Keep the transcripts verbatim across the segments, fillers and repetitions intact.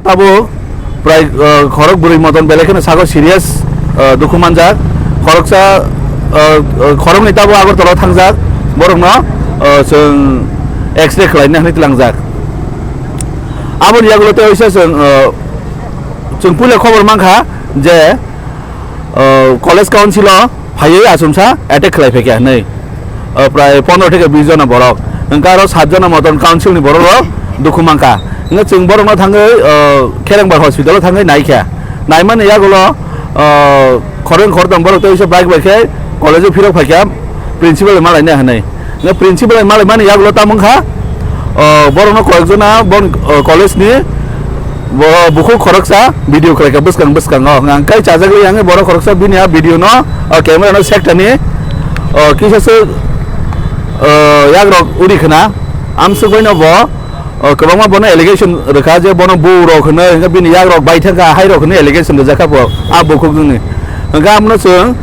Tabuk prai, uh, khorok bwrwi moton belai kheno sago serious, uh, dukhu manjak. Khoroksa, uh, uh, khoroknwi tabuk Agartala o thangjak, borokno, uh, chwng X-ray khlaina hwnwi tlangjak. Aboni yagulo tei waisa chwng, uh, chwng puila khobor mankha je, uh, college council o phaiwi achomsa attack khlai phaikha hwnwi, uh, prai pondro theke bis jona borok. Hwnkhe aro sat jona moton council ni borok rok dukhu mankha. Hwnkhe chwng borokno thangwi, uh, Kherengbar hospital o thangwi naikha. Naimani yagulo, uh, khoreng khortam borok tei waisa bike bai khe college o phirok phaikha, principal bai malaina hwnwi. Hwnkhe principal bai malaimani yagulo tamo wngkha, uh, borokno koyekjona bon, uh, college ni bo bukhuk khoroksa video khlaikha bwskang bwskango. Hwnkhe chajagwi ang borok khoroksa bini a video no, o camera no sektani, o kisa se, o yagrok uri khna. Amsuk bai no bo, o kwbangma bono allegation rwkha je bono bu rok hwnwi, hwnkhe bini yagrok bai thangkha, hai rok hwnwi allegation rwjakha bo a bukhuk jwngni. Hwnkhe amno chwng,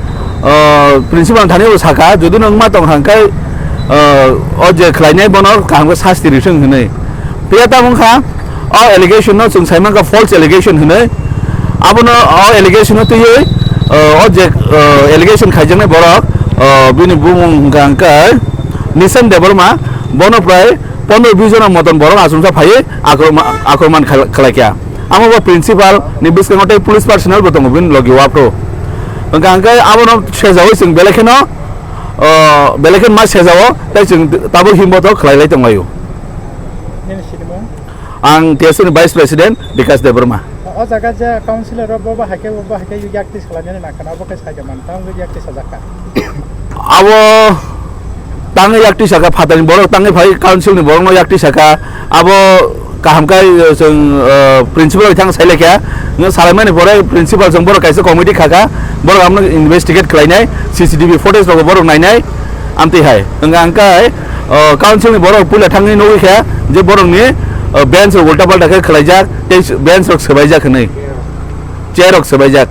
o principal thani bo sakha, jodi no wngma tong kha hwnkhe, o je khlainai bono kaham khe sasti rithwng hwnwi. Phiya tamo wngkha, o allegation no chwng sai mankha false allegation hwnwi. Abono o allegation no twiwi, o, o je, o, allegation khaijaknai borok, o, bini bumung hwnkha hwnkhe Nishan Debbarma, bono prai pondro bis jona moton borok achomsa phaiwi akroma-, akromon khlai-, khlaikha. Amo bo principal ni bwskango tei police personnel bo tongo bini logi o aphuru. Hwnkha hwnkhe abono sejaui chwng belai kheno, o, belai kheno ma sejao tei chwng tabuk himbo to khlai lai tong laio. Nini sinimung? Ang T S F ni Vice President Bikash Debbarma. O jaga je councilor rok bo, bo hai khe, bo hai khe yaktis khlainani nangkha na, bo khe sai de man, tamo yaktis sajak kha. Abo tangwi yaktis sakha, phatani borok tangwi phai council ni borok no yaktis sakha, abo kaham khe, eh, chwng, eh, principal bai thang sai lai kha, nw salai mani pore principal chwng borok kaisa committee kha kha, borok amno investigate khlai nai, C C T V footage rok borok nai nai, amtwi hai. Hwnkha hwnkhe, o, council ni borok puila thangwi nugwi kha je borokni, o, bench rok ulta palta khe khwlaijak tei bench rok swbaijak hwnwi, chair rok swbaijak.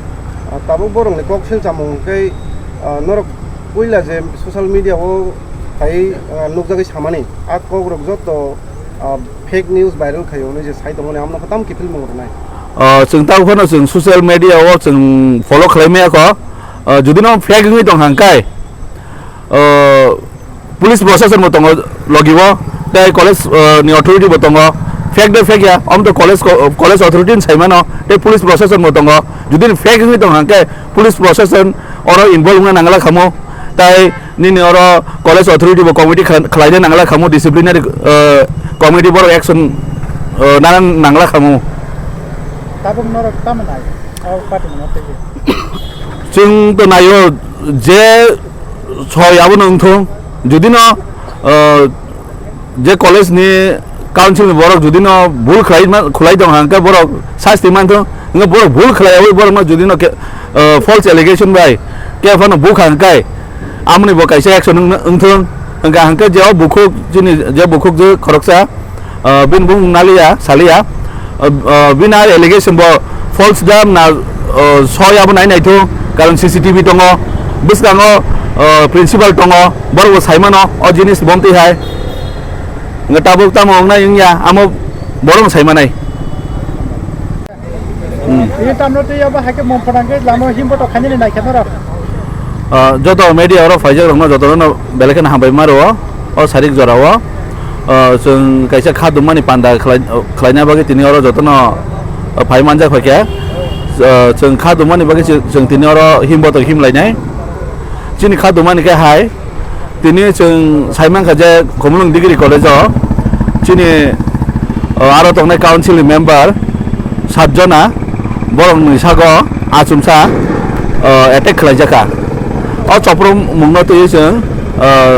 Ah, tabuk borokni kok silchamung khe, ah, norok puila je social media o phai, ah, nukjagwi samani a kok rok joto, ah, fake news viral khaio hwnwi je sai tongmani, amno khe tamo kiphilmung rwnai? Ah, chwng tabuk phano chwng social media o chwng follow khlai maya kho. Ah, jodi no fake wngwi tong kha hwnkhe, o, police proshashan bo tongo logi o, tei college, o, ni authority bo tongo. Fake de fake ya, omo to college ko-, college authority ni sai mano, tei police proshashan bo tongo. Jodi ni fake wngwi tong kha hwnkhe police proshashan oro involve wngna nangla khamu, tei nini oro college authority bo committee kha-, khlaina nangla khamu, disciplinary, o, committee borok action, o, nana nangla khamu. Tabuk norok tamo nai, o party no tei. Chwng to naio je soi abono wngthung, jodi no, ah, je college ni council ni borok jodi no bul khlai ma-, khlai tong hwnkhe borok sasti manthung, hwnkhe borok bul khlai yawi borok no jodi no ke-, ah, false allegation bai khe phano bukha hwnkhe amoni bo kaisa action wng-, wngthung, hwnkha hwnkhe je o bukhuk chini je bukhuk je khoroksa, ah, bini bumung naliya, saliya. Ah, ah, bini allegation bo false da na, ah, soi abo nai naitho, karon C C T V tongo, bwskango, ah, principal tongo, borok bo sai mano o jinis bomtwi hai. Hwnkhe tabuk tamo wngnai wngya, amo borok sai manai. Hmm. Ini tamno twi abo hai khe mom phanang khe lama himbo to khainani nai khe norok. Ah, joto media oro phaijak rokno jotono belai kheno hambai ma rwo o sarik jora o. Ah, chwng kaisa kha dumani panda khlai-, khlaina bagwi tini oro jotono, ah, phai manjak phaikha. Ah, chwng kha dumani bagwi chwng, chwng tini oro himbo to him lainai. Chini kha dumani khe hai. Tini chwng sai mankha je Khumulwng Degree College o chini, o, aro tongnai council ni member sat jona borokni sago achomsa, o, attack khlaijakha. O chopro mungno twiwi chwng, o,